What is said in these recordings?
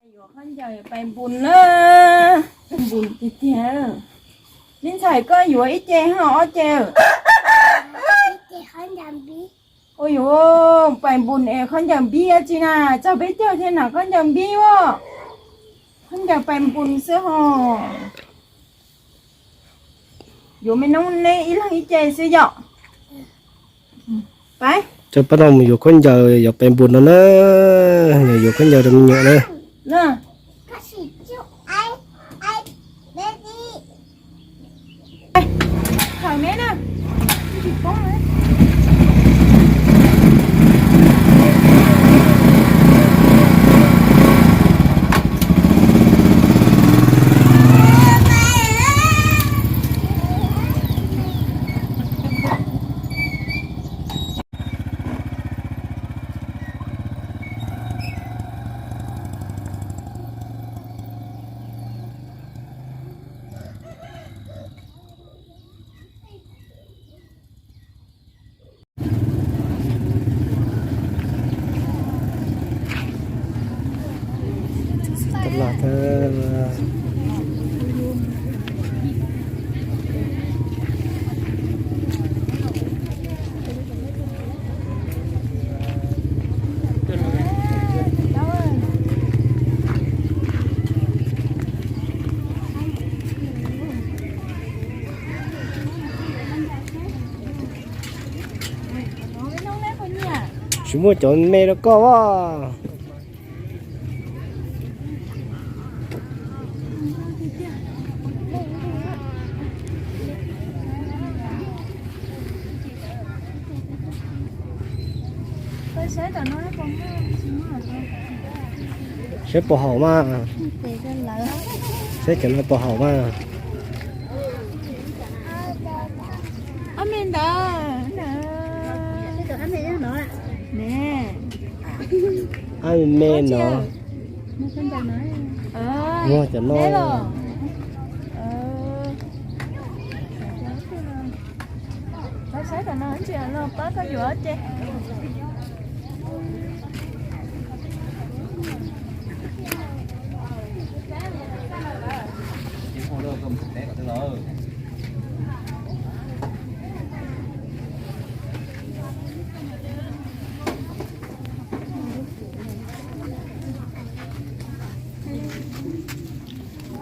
Yuav khaub ncaws pais npus na. Npus tiag tiag. Me ntxhais, koj yuav ib ce ho ob ce? Ua yuav pais npus es khaub ncaws npib tsi na, txog peb caug thiaj nam khaub ncaws npib as. Khaub ncaws pais npus xwb ho. Yuav me noob neb ib leeg ib ce xwb yom. Pab, pab tau mus yuav khaub ncaws yuav pais npus no na. Yuav khaub ncaws rau me nyuam na. Khawm neb na. Tsis muaj cov me rau koj as. Saib puas haum mas. Saib cov no puas haum mas. Ob me ntawd. Ab me no. Muag cov no. Saib tom no ntsia no pab koj yuav ces.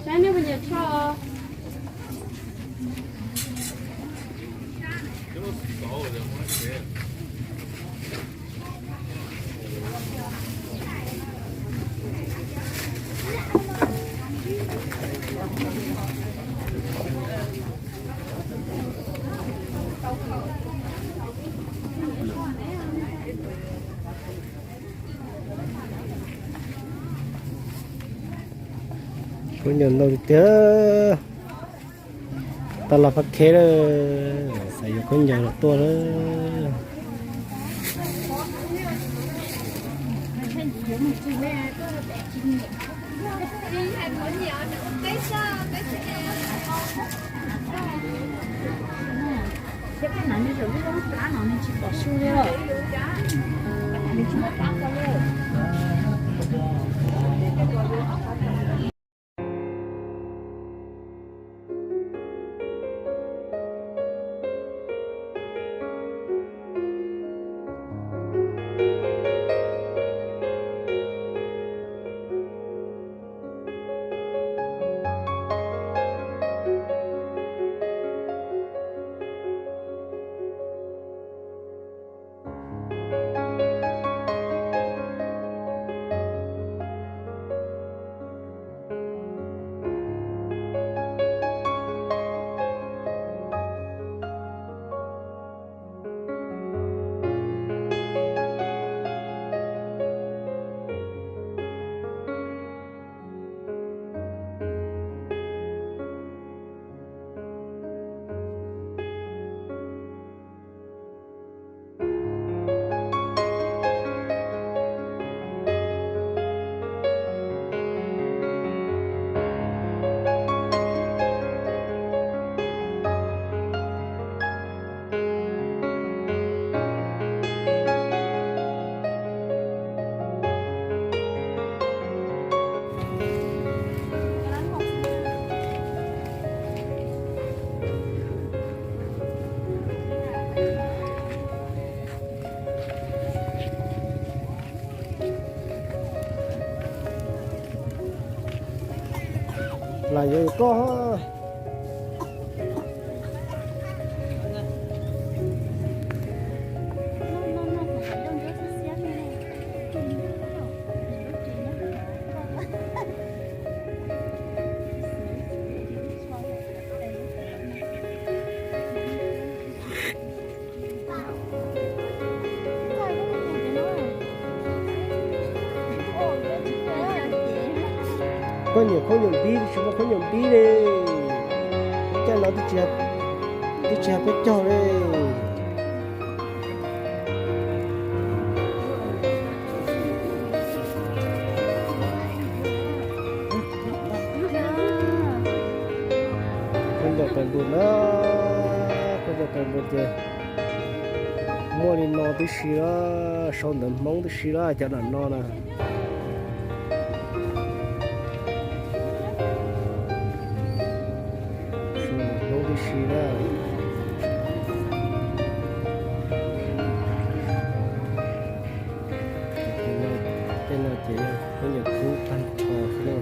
Saib nej puas nyiam tsho. Khaub ncaws ntau tiag tiag. Tau los pab kheb lawm, xav yuav khaub ncaws los tuaj lawm. Lam yuav koj. Koj nyiam khaub ncaws npib tsis muaj khaub ncaws npib li. Caij no twb tsis yog peb caug li. Khaub ncaws pais npus na, khaub ncaws pais npus ces muaj li no tib si los, sau ntawv Hmoob tib si los cov nram no na. Sau ntawv Hmoob tib si na. Tej no ces khaub ncaws kub tag nrho xwb na.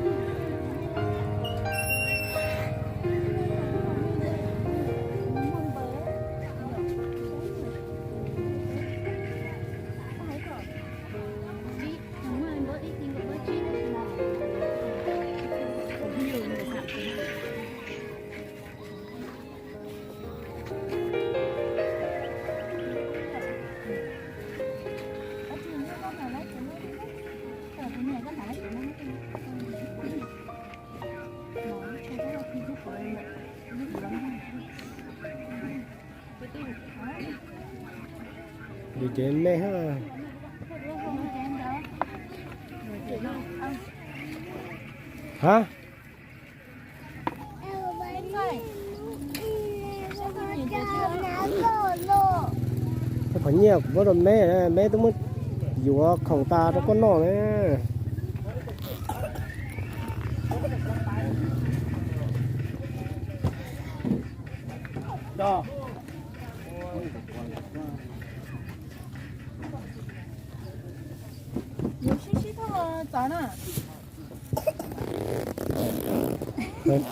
Ces me ha. Qhov nyiaj kuv muab rau me, me twb muab yuav khoom tas rau koj noj na.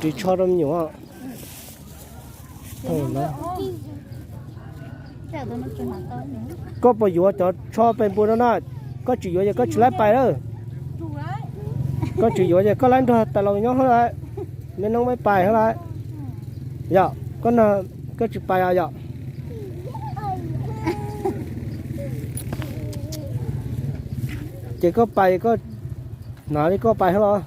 Ris tsho rau me nyuam. Koj puas yuav cov tsho pes npus no na? Koj tsis yuav ces koj tsis laib pais lawm. Koj tsis yuav ces koj laib nrog tais laus nyob hab lawm, me noob me pais hab lawm. Yog koj, koj tsis pais os yom? Ces koj pais, koj hnav li koj pais hab los.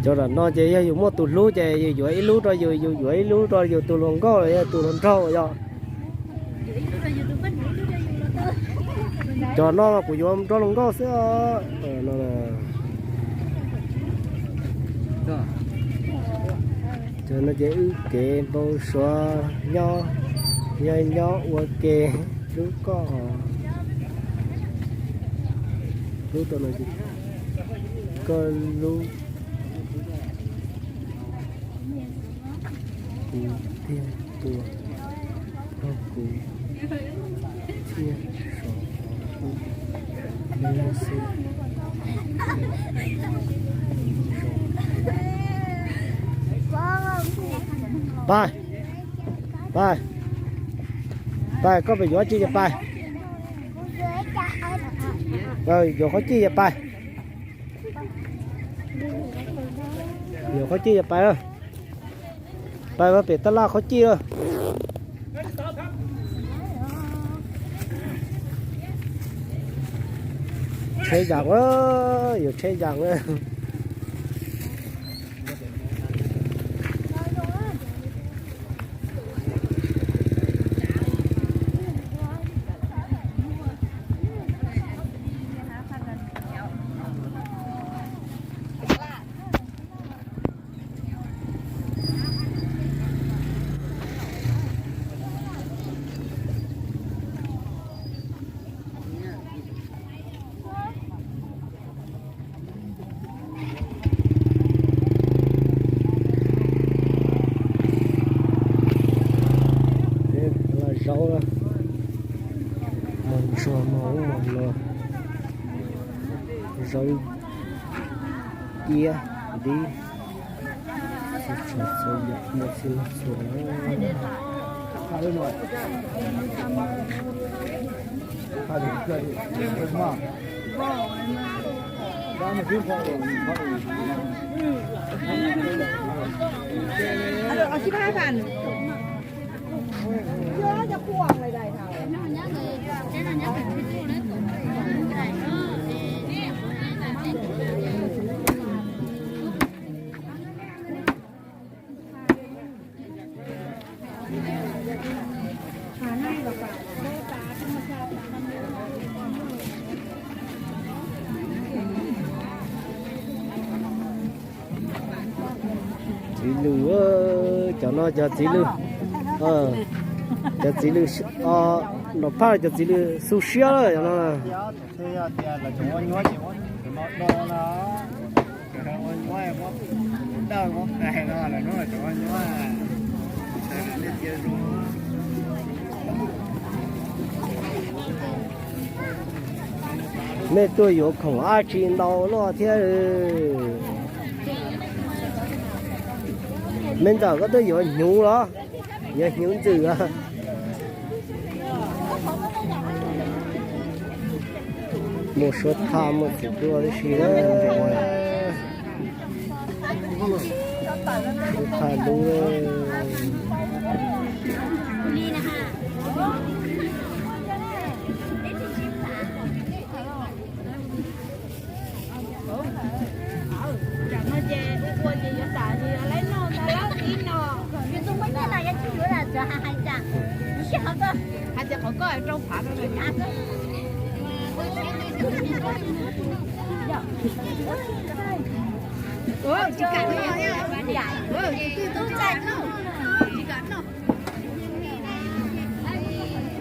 Cov tom no ces yog yus muaj tus hlub ces yus yuav ib lub rau yus, yus yuav ib lub rau yus tus hluas nkauj los yog tus hluas nraug yom. Cov no kuv yuav nraug hluas nkauj xwb. Cov no ces wb kev npau suav nyob, yog nyob ua ke hlub koj, hlub tau no ces koj hlub kuv thiab tua rau kuv thiab so ub xwb. Pais, pais, pais, koj pem yuav tsi ces pais. Yuav qhov cij ces pais. Yuav qhov cij ces pais. Pais pem tab laj qhov cij. Tsheb yas, yuav tsheb yas. Zaub, ciab, dib, txhua txhua yam muaj txhij muaj txhua. Txiv lws, cov no cov txiv lws, cov txiv lws, nram phaj cov txiv lws xu siab lawm cov no. Nej tuaj yuav khoom dab tsi ntau luaj thiab? Me ntxawm, koj tuaj yuav hnyuv los? Yuav hnyuv ntxwm. Muaj suab thaj, muaj txiv duaj tib si. Suab thaj lub.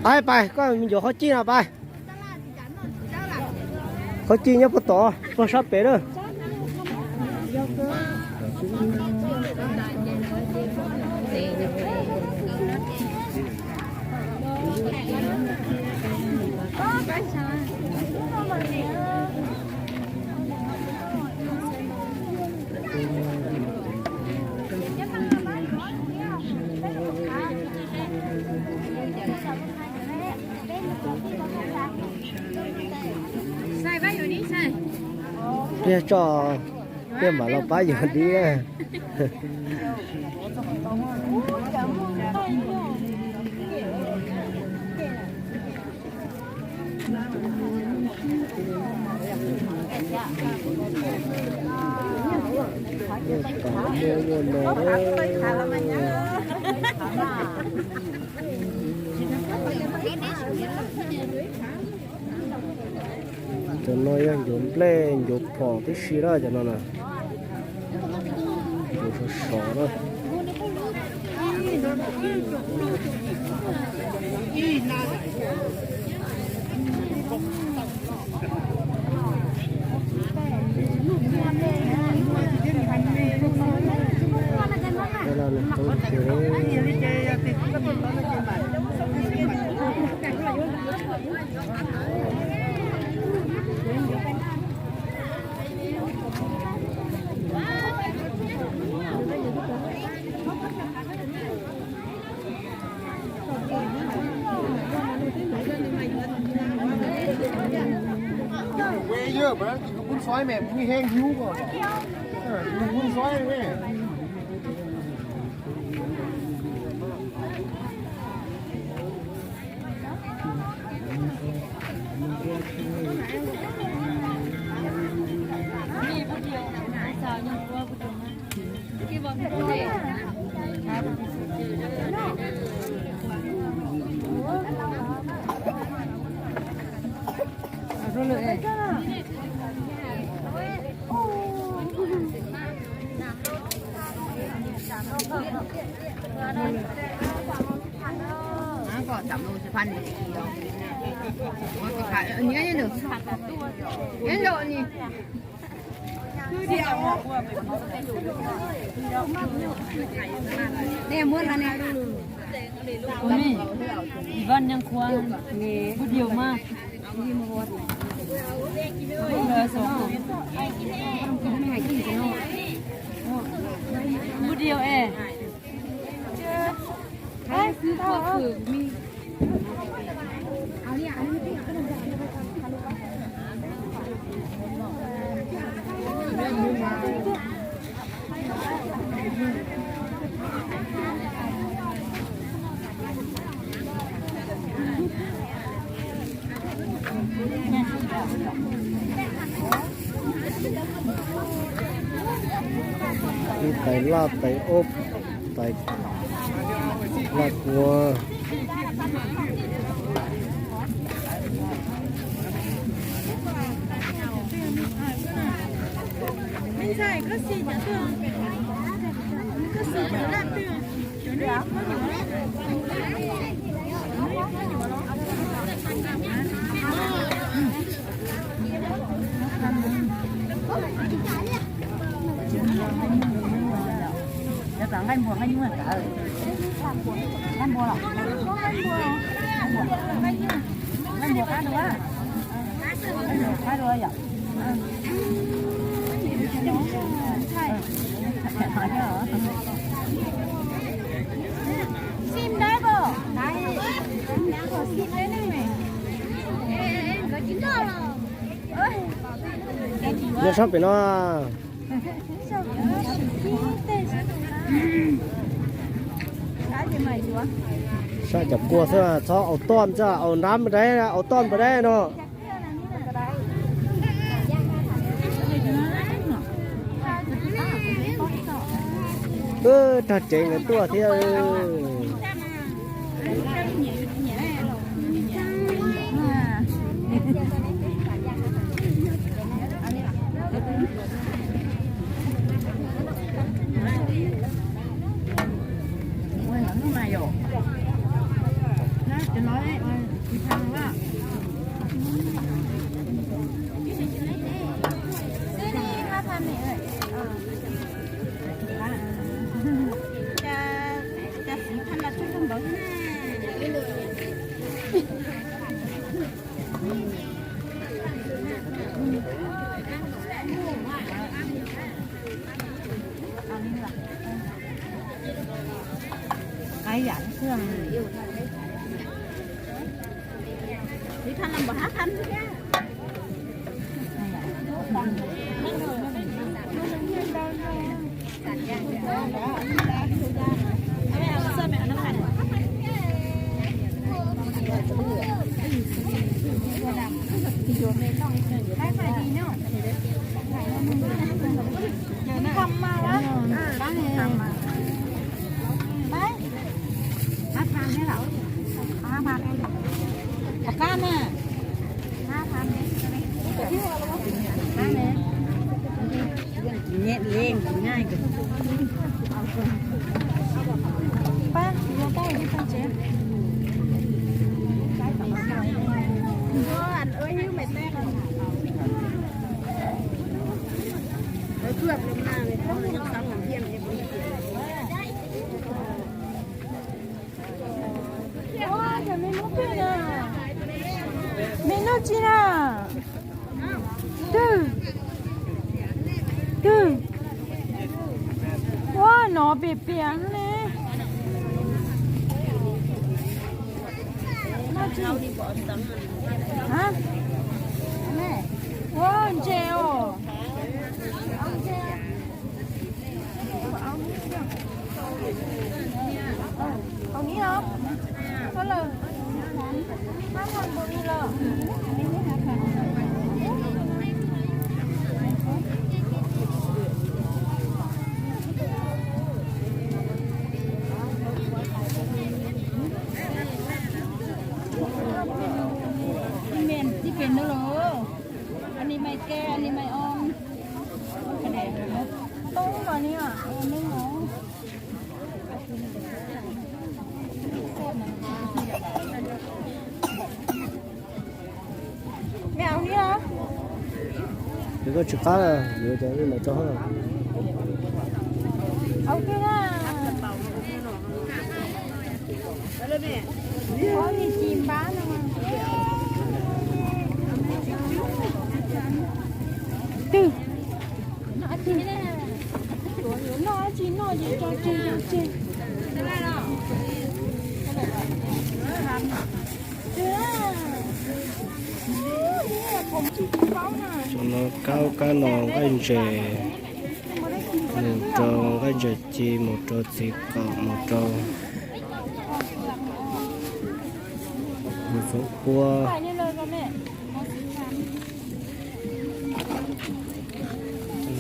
Pais, pais, koj yuav qhov ci no pais. Qhov ci nyob puag tod, puag sab pem na. Yog tso, yog mam los pab yog dib. Cov no yog ncuav nplej ncuav phom tib si na, cov no na. Ncuav sov sov na. Vaj Nyeej Khuam, video mas. Ib tais laj, tais ob, tais laj kua. Nqaij npua, nqaij nyuj, nqaij npua los, nqaij npua qab dua, qab dua yom. Nyob sab pem no. Sab cov kua xwb, txhob au toj, txhob au nrab nrab, au toj nrab no. Wb rog tsev nkawd tuaj thiab. Me noj tsi na? Twg? Twg? Ua no piam piam ne. Ua ntses os. Koj tsis qab, yuav cov lawv tso. Twg? Noj tsi, noj tsi, noj tsi, tso tseg, tso tseg. Cov no kab, kab no nqaij ntses, mus rau nqaij ntses ci, mus rau txiv qaum, mus rau mus txoov pua.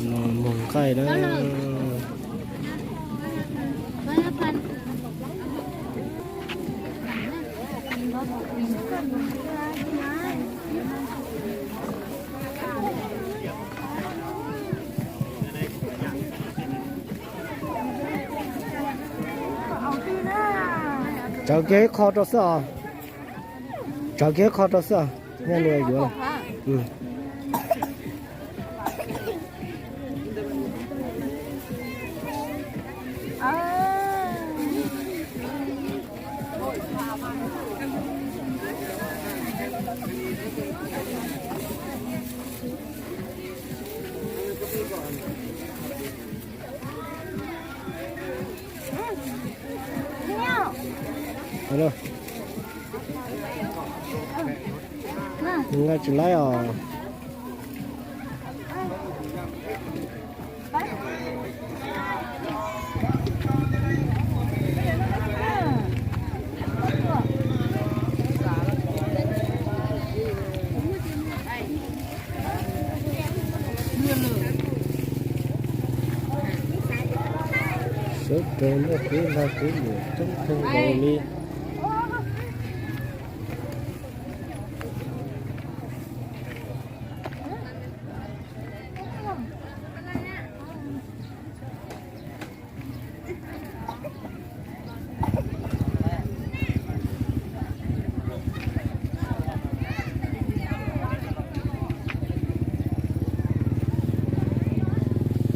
No muag nqaij na. Tsawv kiag ib qho rau xwb os. Tsawv kiag ib qho rau xwb os. Nyob li yuav. Nqa tsis laib os. Sawv daws noj kwv lag kwv lwm coob kawg nkaus li.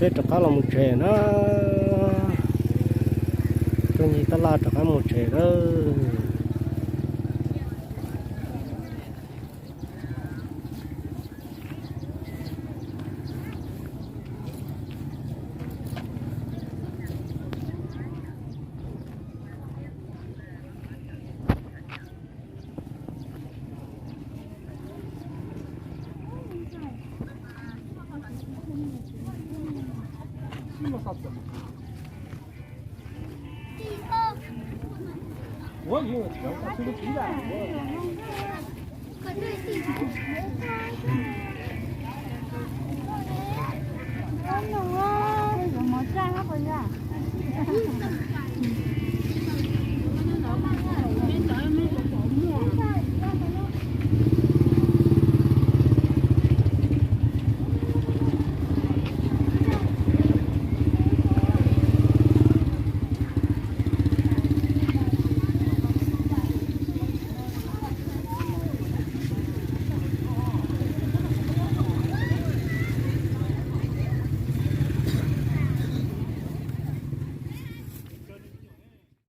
Peb rov qab los mus tsev na. Tub Nyi tab laj rov qab mus tsev lawm.